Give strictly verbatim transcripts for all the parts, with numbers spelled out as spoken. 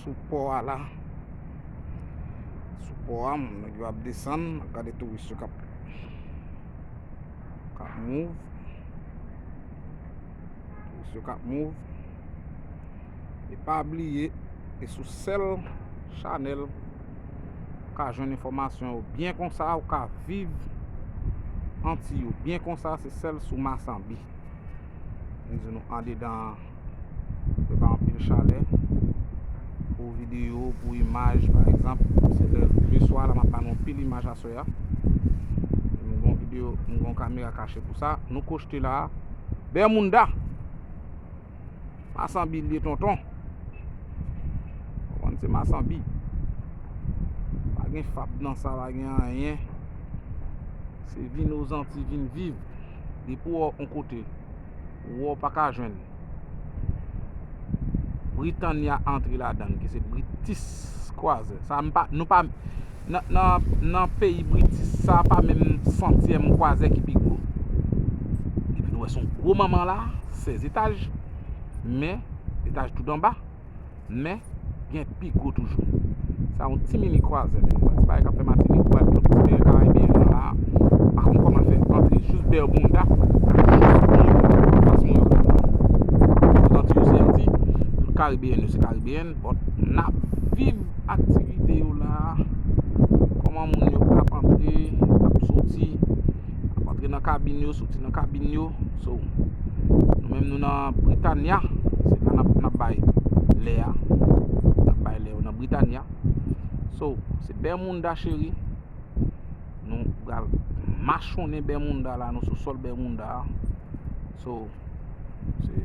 sou pò a la. Sou pò a, moun nèg yo ap desann, m ap gade touris yo k ap, k ap move. Touris yo k ap move. E pa bliye, e sou sèl chanèl ou ka jwenn enfòmasyon yo byen konsa, ou ka viv Antiy yo byen konsa, se sèl sou Masanbi. M di nou andedan an, yo bay anpil chalè pou videyo, pou imaj, pa egzanp, se lè, leswa la, m ap ba nou anpil imaj aswè a. M gon videyo, m gon kamera kache pou sa. Nou kochte la, Bermunda. Masanbi l ye, tonton. Ou konn se Masanbi. Pa gen fab nan sa, pa gen anyen. Se vin Ozanti, vin viv. Depi w wè yon kote, ou wè w pa ka jwenn, Britanya antre ladan l, ki se British Croisière. Sa m pa, nou pa, nan, nan, nan peyi British, sa pa menm sentyèm kwazè ki pi gwo. Epi nou wè se yon gwo manman la, sèz etaj, men etaj tout anba, men gen pi gwo toujou. Sa yon ti mini kwazè, men. Sa ti bagay k ap fè Matinik, Gwadloup, ti peyi Karayibyen nan la, pa konn kòman l fè antre jis Bermunda, jis Bermunda, fas mwen yo la. Tout Antiy yo se Antiy, tout Karibeyèn yo se Karibeyèn, but n ap viv aktivite yo la. Kòman moun yo ap antre, ap soti, ap antre nan kabin yo, soti nan kabin yo. So, nou menm nou nan Britanya, se la n ap, n ap bay lè a. N ap bay lè yo nan Britanya. So, se Bermunda cheri. Nou pral machonnen Bermunda la, nou sou sòl Bermunda a. So, se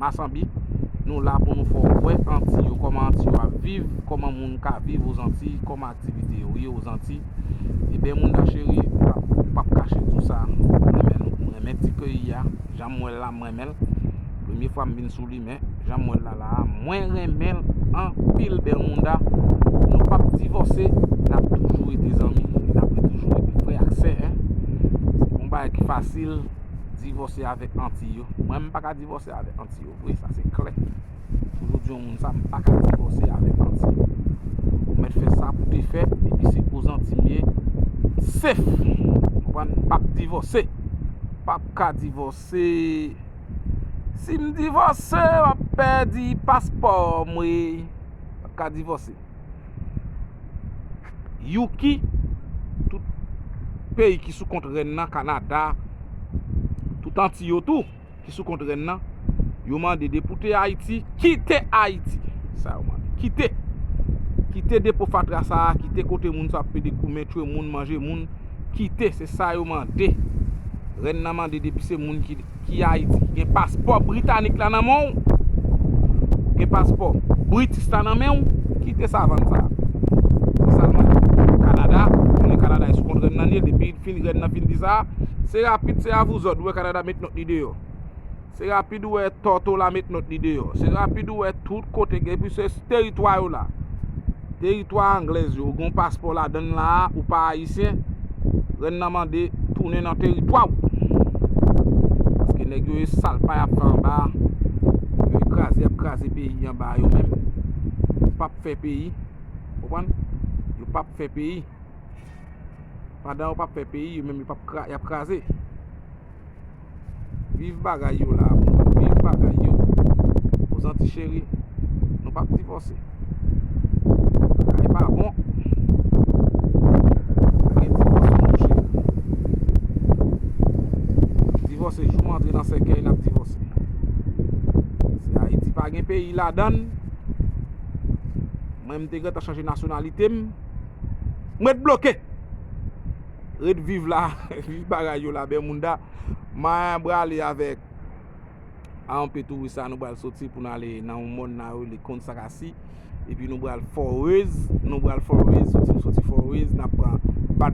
Masanbi. Nou la pou nou fè w wè Antiy yo, kòman Antiy yo ap viv, kòman moun ka viv Ozantiy, kòman aktivite yo ye Ozantiy. E Bermunda cheri, m p ap, m p ap kache di w sa. M renmen nou, m renmen ti peyi a. Jan m wè l la, m renmen l. Premye fwa m vin sou li, men jan m wè l la la, mwen renmen l anpil, Bermunda. Nou p ap divòse, n ap toujou rete zanmi, e n ap toujou rete frè ak sè, en. Se yon bagay ki fasil, divòse avèk Antiy yo. Mwen, m pa ka divòse avèk Antiy yo vre, sa se klè. Pou yo di yon moun sa, m pa ka divòse avèk Antiy yo. Ou mèt fè sa pou te fè, epi se Ozantiy m ye, m safe. Ou konprann? M p ap divòse. M p ap ka divòse. Si m divòse, m ap pèdi paspò m, wi. M p ap ka divòse. Yuki, tout peyi ki sou kont rèn nan, Kanada, tout Antiy yo tou ki sou kont rèn nan, yo mande depi w te Ayiti, kite Ayiti. Sa yo mande. Kite. Kite depo fatra sa a, kite kote moun sa ap pede goumen, tchwe moun, manje moun. Kite, se sa yo mande. Rèn nan mande depi se moun ki ki Ayiti, ki gen paspò britanik la nan men w, gen paspò british la nan men w, kite savann sa. Se sa l mande. Kanada, konnen Kanada e sou kont rèn nan li ye, depi fin rèn nan fin di sa, se rapid, se a vous autres, ou wè Kanada met nòt li deyò. Se rapid ou wè Tòto la met nòt li deyò. Se rapid ou wè tout kote, epi se teritwa yo la. Teritwa anglèz yo, ou gen yon paspò ladann la a, ou pa ayisyen, rèn nan mande tounen nan teritwa w. Paske nèg yo e sal pa y ap fè anba a, yo e kraze, y ap kraze peyi anba a yo menm. Yo p ap fè peyi, konprann? Yo p ap fè peyi. Pandan yo p ap fè peyi, yo menm yo p ap kra-, y ap kraze. Viv bagay yo la, viv bagay yo. Ozanti cheri, nou p ap divòse. Bagay pa bon. Pa gen divòs non, cheri. Divòse, jou m antre nan sèkèy, n ap divòse. Si Ayiti pa gen peyi ladann, mwen m te gentan chanje nasyonalite m, m ret bloke. Ret viv la, viv bagay yo la, Bermunda. Mwen prale avèk A M P touris sa, nou pral soti pou n ale nan yon mòn nan yo rele Consacassi. Epi nou pral Forez, nou pral Forez, soti, nou soti Forez, n ap pran